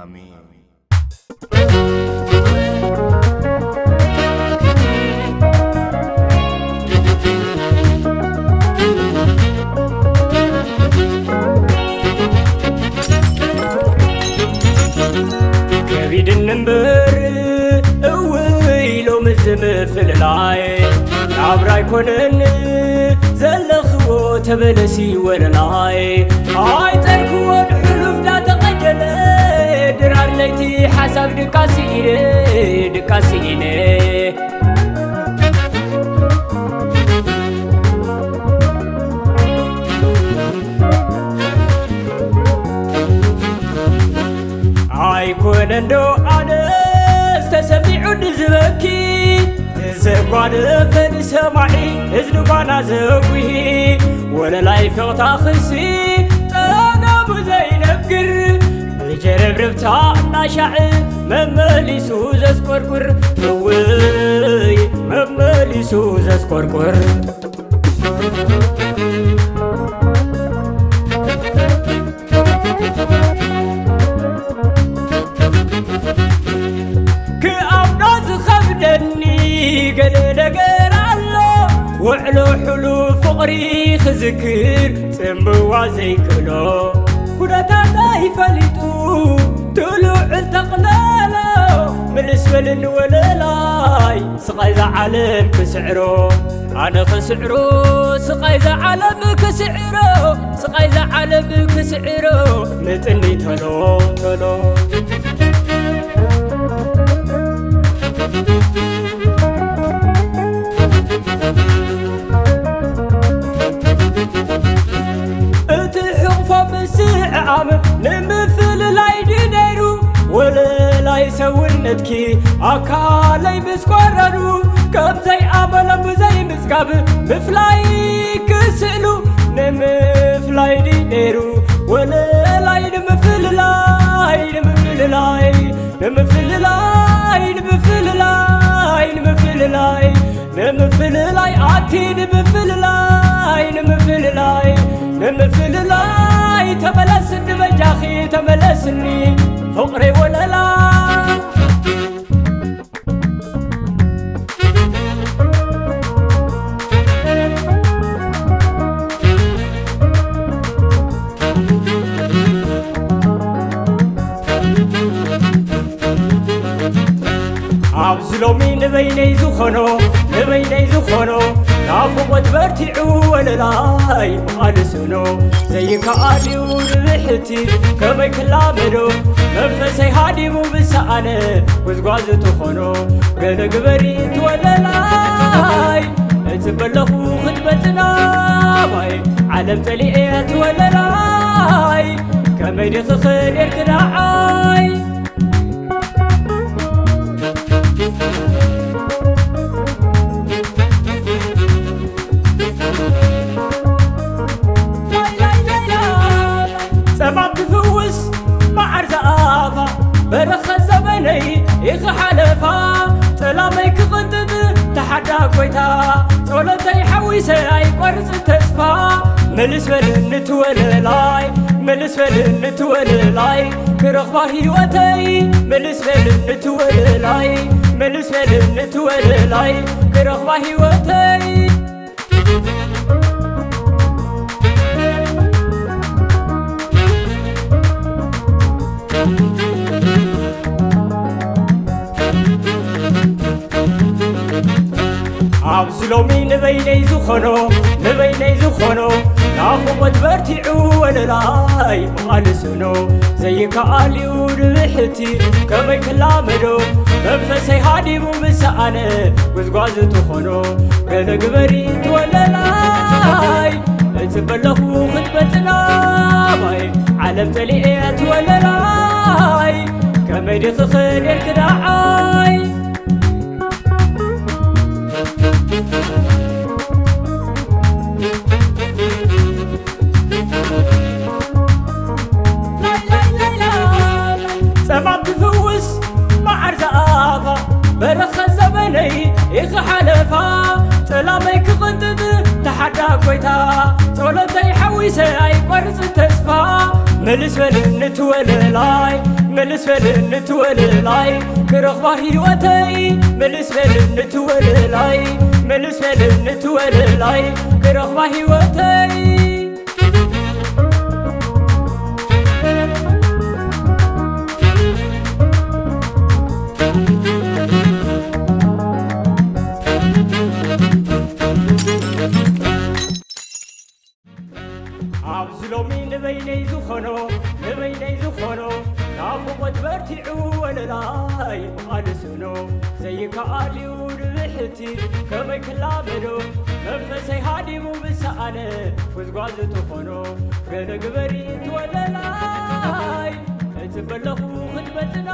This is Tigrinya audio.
ኣሜን። ከቢድኒ እምበር እውይ ሎሚ ዝምፍልላይ ናብራ ኣይኮነን ዘለኽዎ ተበለሲ ወለላይ ኣይጠልክዎን ሕሉፍ ዳተቐደለ ድራር ለይቲ ሓሳብ ድቃሲ ኢለ ድቃሲ ኢለ ኣይኮነን ዶ ኣነስ ተሰሚዑኒ ዝበኪ ዘጓነፈ ንሰማዒ እዝኒ ጓና ዘጉሂ ወለላይ ፍቕታ ክሲ ጠጋሙ ዘይነግር ብጀረብረብታ እናሻዕ መመሊሱ ዘስቆርቁር እውይ መመሊሱ ዘስቆርቁር ክኣምኖ ዝኸብደኒ ገለ ነገር ኣሎ ውዕሎ ሕሉፍ ፍቕሪ ክዝክር ጽምዋ ዘይክእሎ ኩነታተይ ፈሊጡ ትሉዕ እንተቕለሎ ምልስ በልኒ ወለላይ ስቓይ ዝዓለም ክስዕሮ ኣነ ክስዕሮ ስቓይ ዝዓለም ክስዕሮ ስቓይ ዝዓለም ክስዕሮ ምጥኒ ተሎ ተሎ እቲ ሕቕፎ ምስዕዓም ንምፍልላይ ድዩ ነይሩ ወለላይ ሰውነትኪ ኣካለይ ምስ ቆረሩ ከም ዘይኣመሎም ዘይምጽጋብ ምፍላይ ክስእሉ ንምፍላይ ድዩ ነይሩ ወለላይ ንምፍልላይ ንምፍልላይ ንምፍልላይ ንምፍልላይ ንምፍልላይ ንምፍልላይ ኣቲ ንምፍልላይ ንምፍልላይ ንምፍልላይ ተመለስኒ በጃኺ ተመለስኒ ፍቕረይ ወለላ ኣብዚ ሎሚ ንበይነይ ዝኾኖ ንበይነይ ዝኾኖ ናፍቖት በርቲዑ ወለላይ ብቓልስኖ ዘይከኣል እዩ ንብሕቲ ከመይ ክላመዶ መንፈሰይ ሃዲሙ ብሰኣነ ጉዝጓዝ ትኾኖ ገለ ግበሪ ትወለላይ እጽበለኹ ክትመጽና ባይ ዓለም ጸሊኤ ትወለላይ ከመይ ዲኺ ኸዴርኪ ንዓይ ጸማም ትፍውስ መዓር ዝኣፋ በረኸት ዘበነይ ኢኺ ሓለፋ ጠላመይ ክቕንጥጥ ተሓዳ ጎይታ ጸሎተይ ሓዊሰ ኣይቆርጽ ተስፋ ምልስ በልኒ ትወለላይ ምልስ በልኒ ትወለላይ ክረኽባ ህይወተይ ምልስ በልኒ ትወለላይ ምልስ በልኒ ትወለላይ ክረኽባ ህይወተይ ኣብዚ ሎሚ ንበይነይ ዝኾኖ ንበይነይ ዝኾኖ ናፍቖት በርቲዑ ወለላይ ብቓልስኖ ዘይከኣል እዩ ንብሕቲ ከመይ ክላመዶ መንፈሰይ ሃዲሙ ምሰኣነ ጉዝጓዝ ትኾኖ ገለ ግበሪ ትወለላይ እጽበለኹ ክትመጽና ባይ ዓለም ጸሊኤ ትወለላይ ከመይ ዲኺ ኸዴርኪ ንዓይ ጸማም ትፍውስ መዓር ዝኣፋ በረኸት ዘበነይ ኢኺ ሓለፋ ጠላመይ ክቕንጥጥ ተሓዳ ጎይታ ጸሎተይ ሓዊሰ ኣይቆርጽ ተስፋ ምልስ በልኒ ትወለላይ ምልስ በል እንትወለላይ ክረኽባ ህይወተይ። ምልስ በል እንትወለላይ፣ ምልስ በል እንትወለላይ ክረኽባ ህይወተይ። ኣብዚ ሎሚ ንበይነይ ዝኾኖ፣ ንበይነይ ዝኾኖ፣ ናፍቖት በርቲዑ ወለላይ ብቓል ስፍኖ። ዘይከኣል እዩ ንብሕቲ ከመይ ክላመዶ፣ መንፈሰይ ሃዲሙ ብሰኣነ ጉዝጓዝ ትኾኖ። ገለ ግበሪ ትወለላይ፣ እጽበለኹ ክትመጽና።